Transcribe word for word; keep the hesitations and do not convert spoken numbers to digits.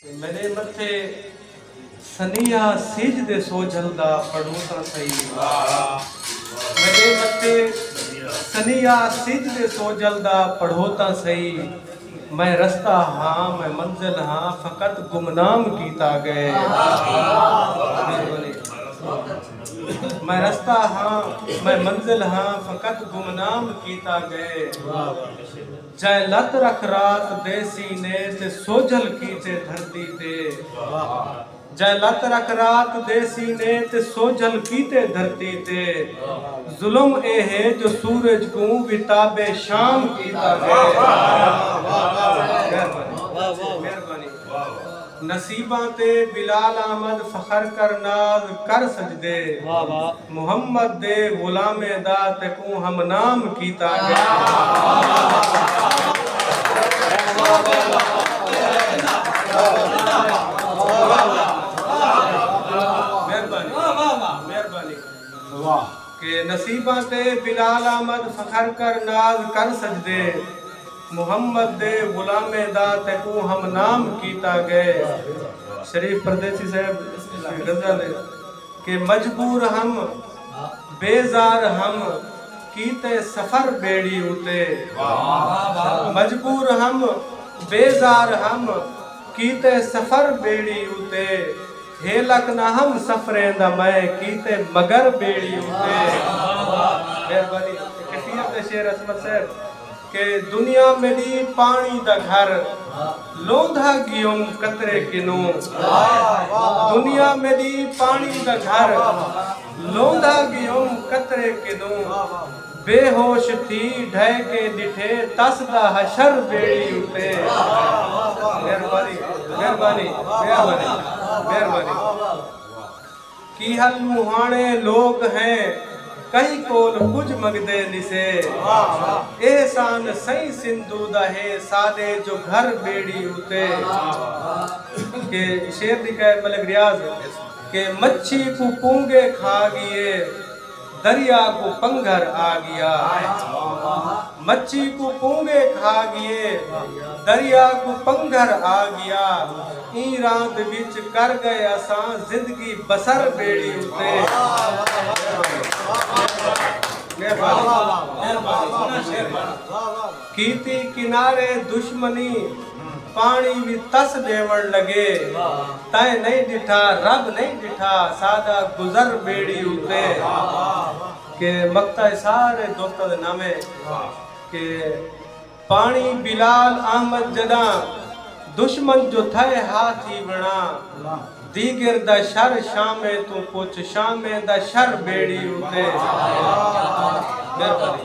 میݙے متھے سنیہا سجھ دے سوجھل دا پڑھو تاں سہی۔ میݙے متھے سنیہا سجھ دے سوجھل دا پڑھو تاں سہی۔ میں رستہ ہاں، میں منزل ہاں، فقط گمنام کیتا ڳئے۔ میں رستہ ہاں، میں منزل ہاں، فقط گمنام کیتا ڳئے۔ جئیں لت رکھ رات دے سینے تے سوجھل کیتے دھرتی تے۔ جئیں لت رکھ رات دے سینے تے سوجھل کیتے دھرتی تے۔ ظلم اے ہے جو سورج کوں وی تاب شام کیتا ڳئے۔ مہربانی، مہربانی۔ نصیباں تے بلال احمد فخر کر، ناز کر سجدے۔ محمد دے غلامیں دا تیکوں ہم نام کیتا ڳئے۔ مہربانی، مہربانی۔ کہ نصیباں تے بلال احمد فخر کر، ناز کر سجدے۔ محمد دے غلامیں دا تیکوں ہم نام کیتا ڳئے۔ شریف پردیسی صاحب غزل ہے کہ مجبور ہم، بیزار ہم، کیتے سفر ٻیڑی اتے۔ مجبور ہم، بیزار ہم، کیتے سفر ٻیڑی اتے۔ ہیلک نہ ہم سفریں دا میں کیتے مگر ٻیڑی اتے۔ مہربانی۔ کثیر دے شعر عصمت صاحب کہ دنیا میݙی پاݨی دا گھر، لوندھا ڳیوم قطرے کنوں۔ دنیا میݙی پاݨی دا گھر، لوندھا ڳیوم قطرے کنوں۔ بے ہوش تھی ڈھے کے ݙٹھے تس دا حشر ٻیڑی اتے۔ مہربانی، مہربانی، مہربانی، مہربانی۔ کیہل مونہاݨے لوک ہیں، کہیں کول کجھ منگدے نسے۔ احسان سئیں سندھو دا ہے، ساݙے جو گھر ٻیڑی اتے۔ کہ شعر دی کہہ ملک ریاض کہ مچھی کوں پونگے کھا ڳیے، دریا کوں پنگھر آ ڳیا۔ مچھی کوں پونگے کھا ڳیے، دریا کوں پنگھر آ ڳیا۔ ایں راند وچ کر ڳئے اساں زندگی بسر ٻیڑی اتے۔ مہربانی، مہربانی۔ کیتی کنارے دشمنی، پاݨی وی تس ݙیوݨ لڳے۔ تیں نئیں ݙٹھا، رب نئیں ݙٹھا، ساݙا گزر ٻیڑی اتے۔ کہ مقطع سارے دوستاں دے نام ہے کہ پاݨی بلال احمد جݙاں دشمن جو تھئے ہا تھی وݨا۔ دیگر دا شر شامیں توں پچھ، شامیں دا شر ٻیڑی اتے۔ مہربانی،